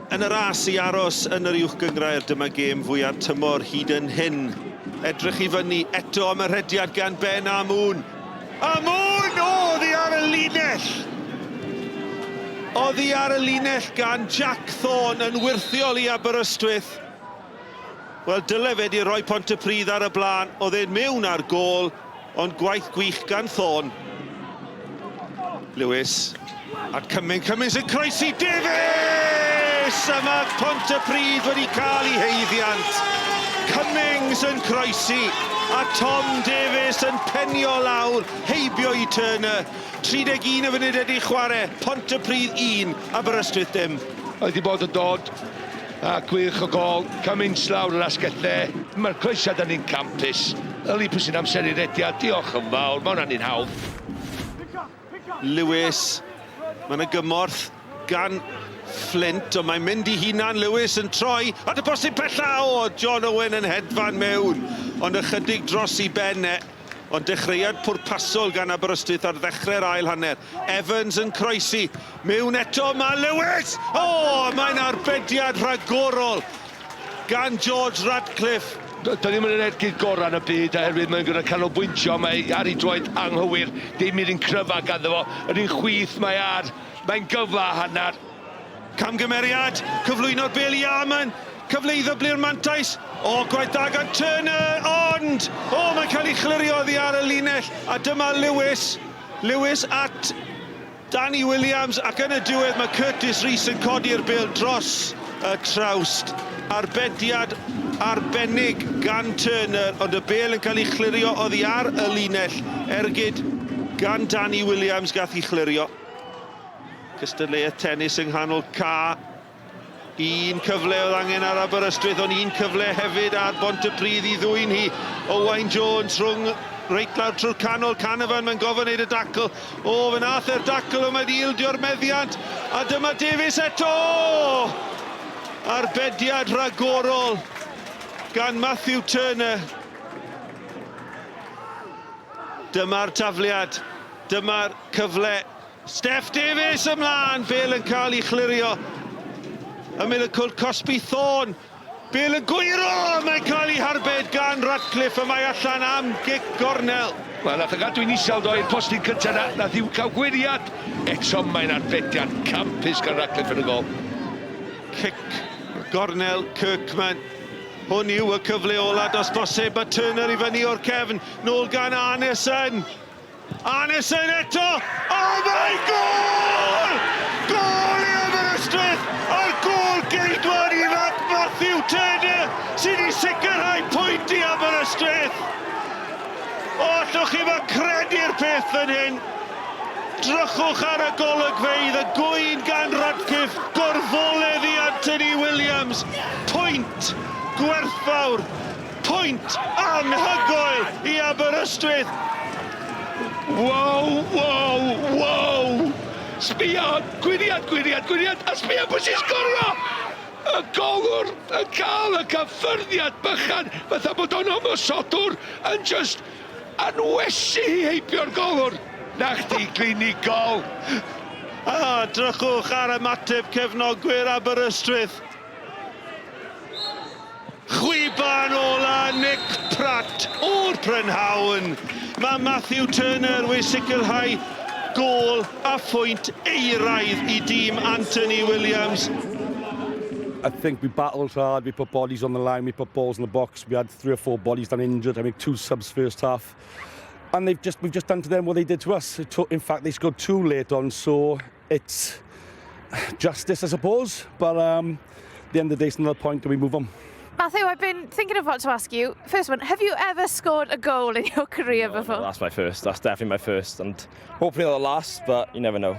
Yn y ras i aros yn yr Uwch Gynghrair, dyma gêm fwya'r tymor hyd yn hyn. Edrych i fyny eto am y rhediad gan Ben Amoon. Amoon! O, oddi ar y linell! Oddi ar y linell gan Jack Thorne yn wyrthiol i Aberystwyth. Wel, dyle fe 'di rhoi Pontypridd ar y blaen. Oedd e'n mewn ar gôl, ond gwaith gwych gan Thorne. Lewis at Cummings, Cummings yn croesi, Davies! A mae Pontypridd wedi cael ei haeddiant. Cummings yn croesi, a Tom Davies yn penio lawr, heibio i Turner. 31 o funudau wedi chwarae, Pontypridd 1, Aberystwyth dim. Oedd wedi bod yn dod a gwych o gol, Cummings lawr yr asgell dde. Mae'r croesiad yn un campus. Yli pwy sy'n amseru rediad, diolch yn fawr, mae hwnna'n un hawdd. Lewis, mae yna gymorth gan Flint, ond mae'n mynd i hunan, Lewis yn troi at y postyn pella, o, John Owen yn hedfan mewn, ond ychydig dros i ben e. Ond dechreuad pwrpasol gan Aberystwyth ar ddechrau'r ail hanner. Evans yn croesi, mewn eto mae Lewis! O, mae'n arbediad rhagorol gan George Radcliffe. Doedd ddim yn yr ergyd gorau yn y byd oherwydd mae'n gorfod canolbwyntio, mae ar ei droed anghywir, dim yr un cryfa ganddo fo, yr un chwith mae ar, mae'n gyfle a hanner. Camgymeriad, cyflwyno'r bêl i Arman, cyfle i ddyblu'r mantais, o, gwaith da gan Turner, ond, o, mae'n cael ei chlirio oddi ar y linell, a dyma Lewis, Lewis at Danny Williams, ac yn y diwedd mae Curtis Rees yn codi'r bêl dros y trawst. Arbediad arbennig gan Turner, ond y bêl yn cael ei chlirio oddi ar y linell. Ergyd gan Danny Williams gath ei chlirio. Cystadleuaeth tennis yng nghanol ca. Un cyfle oedd angen ar Aberystwyth, ond un cyfle hefyd ar Bontypridd i ddwyn hi. Owain Jones rhwng reit lawr trwy'r canol, Canavan, mae'n gofyn wneud y dacl. O, fe nath e'r dacl, ond mae wedi ildio'r meddiant. A dyma Davies eto! Arbediad rhagorol gan Matthew Turner. Dyma'r tafliad, dyma'r cyfle. Steff Davies ymlaen, bêl yn cael ei chlirio. Ymyl y cwrt cosbi Thorne. Bêl yn gwyro, mae'n cael ei harbed gan Ratcliffe a mae allan am gic gornel. Wel, nath o gadw'n isel do i'r postyn cynta na, nath i'w cael gwyriad. Eto mae'n arbediad campus gan Ratcliffe yn y gol. Cic gornel Kirkman. Hwn yw y cyfle ola dos bosib. Mae Turner i fyny o'r cefn. Nôl gan Arneson. Arneson eto! Oh my gôl! Gôl i Aberystwyth! A'r gôl geidwad ifanc Matthew Turner sydd wedi sicrhau pwynt i Aberystwyth! O, allwch chi ddim credu'r peth fan hyn! Drychwch ar y golygfeydd, y gwyn gan Radcliffe, gorfoledd i Anthony Williams, pwynt gwerthfawr Pwynt anhygoel i Aberystwyth! Wow, wow, wow! Sbia, gwyriad, gwyriad, gwyriad, a sbia pwy sy'n sgorio! Y golwr yn cael y cyffyrddiad bychan fatha bod o'n ymosodwr yn just anwesu hi heibio'r golwr. Na chdi glinigol! A drychwch ar ymateb cefnogwyr Aberystwyth. Chwiban ola Nick Pratt o'r prynhawn. Mae Matthew Turner wedi sicrhau gôl a phwynt euraidd i dîm Anthony Williams. I think we battled hard, we put bodies on the line, we put balls in the box, we had three or four bodies down injured, I mean two subs first half. And they've just, we've just done to them what they did to us. In fact, they scored two late on, so it's justice, I suppose. But at the end of the day, it's another point and we move on. Matthew, I've been thinking of what to ask you. First one, have you ever scored a goal in your career no, before? No, that's my first. That's definitely my first. And hopefully not the last, but you never know.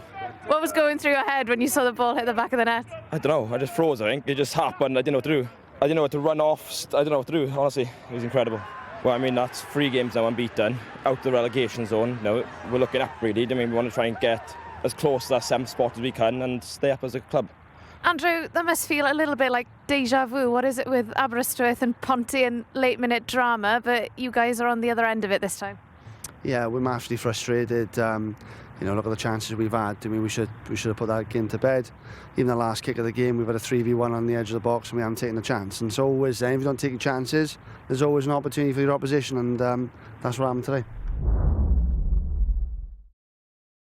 What was going through your head when you saw the ball hit the back of the net? I don't know. I just froze, I think. It just happened. I didn't know what to do. I didn't know what to run off. I don't know what to do, honestly. It was incredible. Well, I mean, that's three games now unbeaten, out of the relegation zone. Now, we're looking up, really. I mean, we want to try and get as close to that seventh spot as we can and stay up as a club. Andrew, that must feel a little bit like deja vu. What is it with Aberystwyth and Ponty and late minute drama, but you guys are on the other end of it this time? Yeah, we're massively frustrated. Look at the chances we've had. I mean, we should have put that game to bed. Even the last kick of the game, we've had a 3v1 on the edge of the box and we haven't taken a chance. And so always then, if you don't take chances, there's always an opportunity for your opposition, and that's what happened today.